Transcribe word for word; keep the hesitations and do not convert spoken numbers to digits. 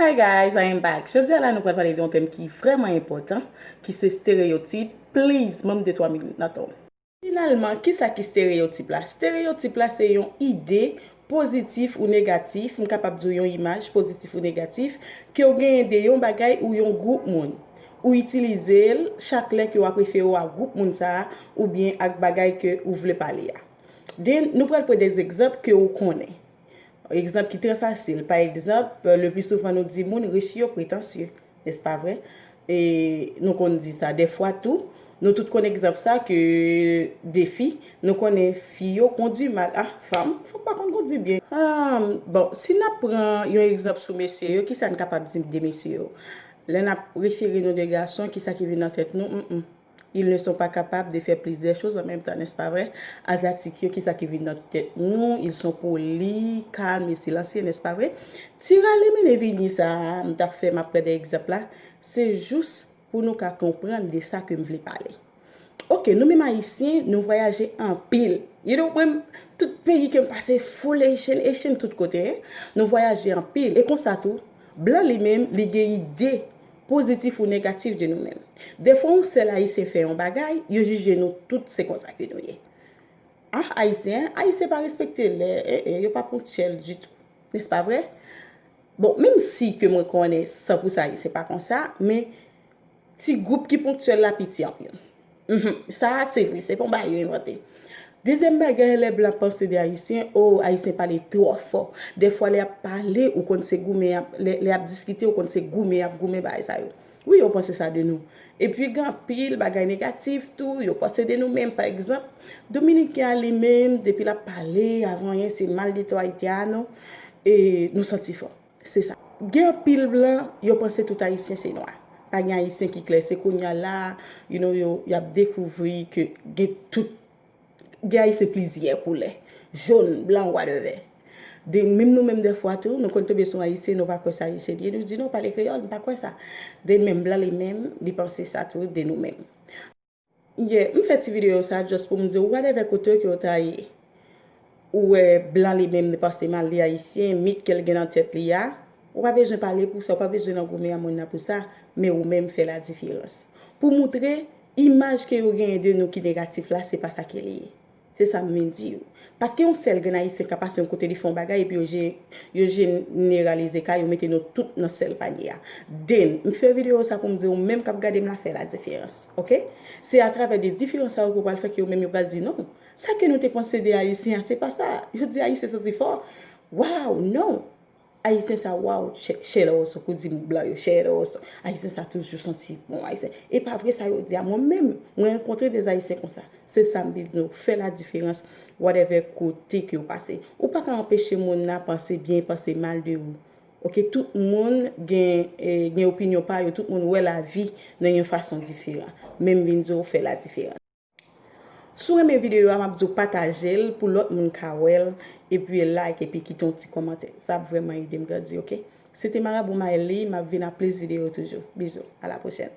Hi guys, I am back. Jodi a la nou pral pale de yon tèm ki vrèman enpòtan, ki se stereyotip. Please, ban m de twa minit nan tan w. Finalman, kisa ki stereyotip la? Stereyotip la se yon ide pozitif ou negatif, m kapab di w yon imaj pozitif ou negatif, ke w genyen de yon bagay ou yon gwoup moun. Ou itilize l chak lè ke w ap refere w a gwoup moun sa a, oubyen ak bagay ke ou vle pale a. Then, nou pral pran de egzanp ke ou konnen. Egzanp ki trè fasil. Pa egzanp, le pli souvan nou di moun rich yo pretansye, nèspa vre? E nou konn di sa dèfwa tou. Nou tout konn egzanp sa ke de fi, nou konnen fi yo kondui mal. Ah, fanm, fanm pa konn kondui byen. Ah, bon, si n ap pran yon egzanp sou mesye yo, kisa n kapab di de mesye yo? Lè n ap refere nou de gason, kisa ki vin nan tèt nou? Mm-mm. Ils ne sont pas capables de faire plusieurs choses en même temps, n'est-ce pas vrai? Azyatik yo, kisa ki vin nan tèt nou? Ils sont polis, calmes et silencieux, n'est-ce pas vrai? Ti rale mennen vini sa a, m t ap fè, m ap pran de egzanp la, se jous pou nou ka konprann de sa ke m vle pale. Ok, nou menm Ayisyen, nou vwayaje anpil. You know, mwen, tout peyi ke m pase, full Asian, Asian tout kote, hein? Nou vwayaje anpil. E konsa tou, blan li menm, li gen ide pozitif ou negatif de nou menm. Dèfwa, yon sèl Ayisyen fè yon bagay, yo jije nou tout se konsa ke nou ye. Ah, Ayisyen, Ayisyen pa respekte lè, eh, eh, yo pa ponktyèl ditou. Nèspa vre? Bon, menm si ke mwen konnen san pou san Ayisyen pa konsa, men ti gwoup ki ponktyèl la piti anpil. Mhm. Sa a, se vre, se pa yon bagay yo envante. Dezyèm bagay, lè blan panse de Ayisyen, o, Ayisyen pale twò fò. Dèfwa, lè y ap pale, ou konn se goumen y ap, lè, lè y ap diskite, ou konn se goumen y ap goumen, bagay sa yo. Wi, yo panse sa de nou. Epi, gen anpil bagay negatif tou, yo panse de nou menm. Pa egzanp, Dominiken an li menm, depi l ap pale, avan anyen, se maldito haitiano, e nou santi fò. Se sa. Gen anpil blan, yo panse tout Ayisyen se nwa. Pa gen Ayisyen ki klè. Se kounye a la, you know, yo, y ap dekouvri ke gen tout, gen Ayisyen plizyè koulè. Jòn, blan, whatever. De, menm nou menm dèfwa tou, nou konn tonbe sou Ayisyen, nou pa kwè se Ayisyen li ye, nou di non, pale kreyòl, m pa kwè sa. De menm blan li menm, li panse sa tou de nou menm. Yeah, m fè ti videyo sa just pou m di w, whatever kote ke w ta ye, ou wè blan li menm li panse mal de Ayisyen, mit ke l gen nan tèt li a, ou pa bezwen pale pou sa, ou pa bezwen nan goumen a moun nan pou sa, men ou menm fè la diferans. Pou moutre, imaj ke yo genyen de nou ki negatif la, se pa sa ke li ye. Se sa m vin di w. Paske yon sèl grenn Ayisyen ka pase yon kote li fè yon bagay epi yo je-, yo jeneralize ka, yo mete nou tout nan sèl panye a. Then, m fè videyo sa pou m di w menm k ap gade m la fè la diferans, ok? Se atravè de diferans sa yo ke w pral fè ke yo menm yo pral di non. Sa ke nou te panse de Ayisyen an, se pa sa. Yo di Ayisyen santi fò. Waw, non! Ayisyen sa, waw, chè-, chè lè w sou kou di blan yo, chè lè w sou. Ayisyen sa toujou santi bon, Ayisyen. E pa vre sa yo di a, mwen menm, mwen rankontre de Ayisyen konsa. Se sa m vin di nou, fè la diferans, whatever kote ke w pase. Ou pa ka anpeche moun nan panse byen, panse mal de ou. Ok, tout moun gen, eh, gen opinyon pa yo, tout moun wè lavi nan yon fason diferan. Men m vin di w fè la diferans. Si w renmen videyo a, m ap di w pataje l pou lòt moun ka wè l, epi like, epi kite yon ti kòmantè. Sa ap vrèman ede m grandi, ok? Se te Marabou Mayli, m ap vin ak plis videyo toujou. Bizou, a la pwochèn.